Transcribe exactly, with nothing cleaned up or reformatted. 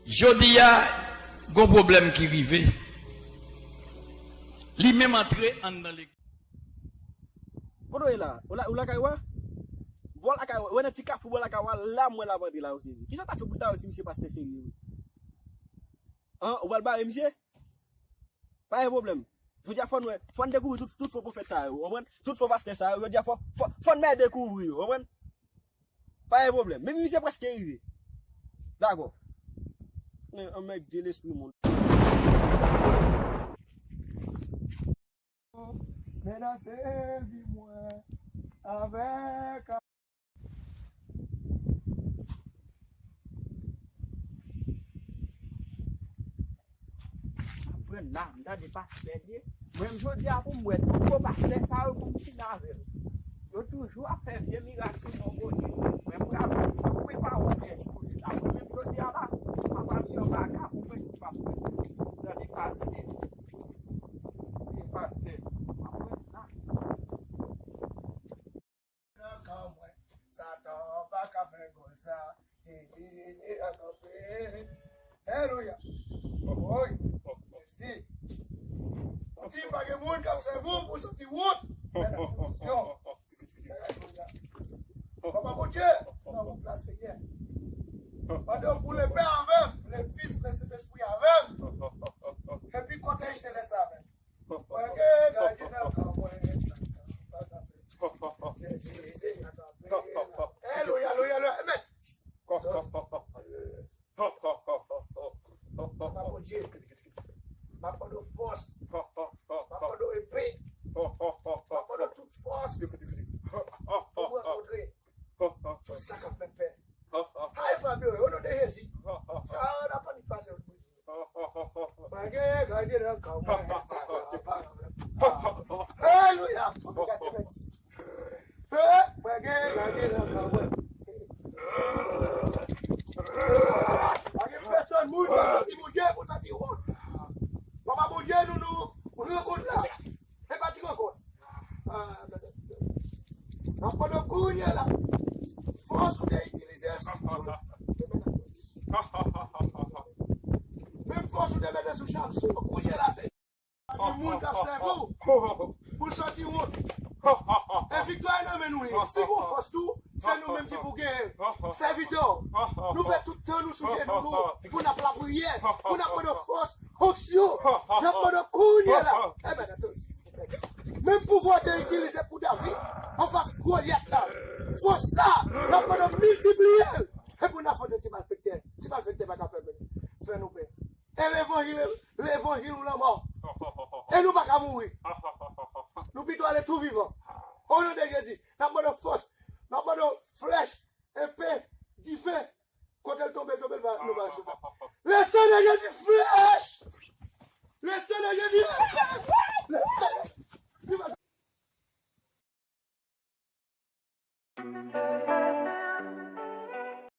Jodi a, gon pwoblèm ki rive. Li menm antre anndan legliz. Kote w ye la? Ou la, ou lakay ou a? Bò lakay ou a, ou wè nan ti kafou bò lakay ou a, la m wè l ap antre la, ou sezi. Kisa w ta fè pou l ta wè si misye pastè serye wi? An, ou pral bare misye? Pa gen pwoblèm. Jodi a fò n wè, fò n dekouvri tout, tout fo pwofèt sa yo, ou konprann? Tout fo pastè sa yo, jodi a fò, fò, fò n bay dekouvri yo, ou konprann? Pa gen pwoblèm. Men misye prèske rive. Dakò. Men, anmède lespri moun. Men nan sezi mwen avèk Aprann la, m tande pastè l ye. Mwen menm jodi a pou m wè tout gwo pastè sa yo pou m fini avè yo. Yo toujou ap fè vye mirak sou non Bondye. Mwen m pral koupe pawòl tèt pou li la. Mwen menm jodi a la, m ap abiye an baka pou mwen si m ap wè. M tande pastè. Vye pastè. Aprann la. Nan kan mwen, Satan pa ka fè gòl sa. Jezi, Jezi, a kanpe. Alelouya. Oy, mèsi. Di pa gen moun k ap sèvi w pou soti wout. Men atansyon. Alelouya. Papa Bondye, nan wout la, Senyè. Pandan w boule pen avè m, Lefis, Lesentespri avè m. Epi kòtèj selès la avè m. Mwen gen gadyen nan kan mwen. Alelouya, alelouya, alelouya. Amen. Papa Bondye, m ap mande w fòs. M ap mande w epe. M ap mande w tout fòs pou m rankontre tout sa k ap fè m pè. Ay, Fabio, o non de Jezi. Sa a, n ap annik pase. Mwen gen gadyen nan kan mwen. Alelouya. Mwen gen gadyen nan kan mwen. Pa gen pèsonn moun ki santi Bondye pou santi wont. Papa Bondye, nou, nou rankont la. E pa ti rankont. Ah, m ap mande w kounye a la. Fòs ou te itilize sou, sou, menm fòs ou te mete sou Samson, kounye a la, se gen moun k ap sèvi w pou l sòti wont. E viktwa a nan men nou ye. Si gon fòs tou, se nou menm ki pou genyen. Sèvitè, nou fè tout tan nou sou jenou nou pou n ap lapriyè, pou n ap mande fòs, onksyon. N ap mande kounye a la. Amen. Menm pouvwa w te itilize pou David anfas Golyat la, fòs sa, n ap mande w miltipliye l. E pou n afwonte ti malfektè, ti malfektè pa ka fè, fè nou pè. E levanjil, levanjil ou lanmò. E nou pa ka mouri. Nou pito ale tou vivan. O non de Jezi, n ap mande w fòs, n ap mande w flèch, epe, dife. Kote l tonbe, tonbe, l pa, nou pa sou sa. Le sang de Jésus, flèch! Le sang de Jésus!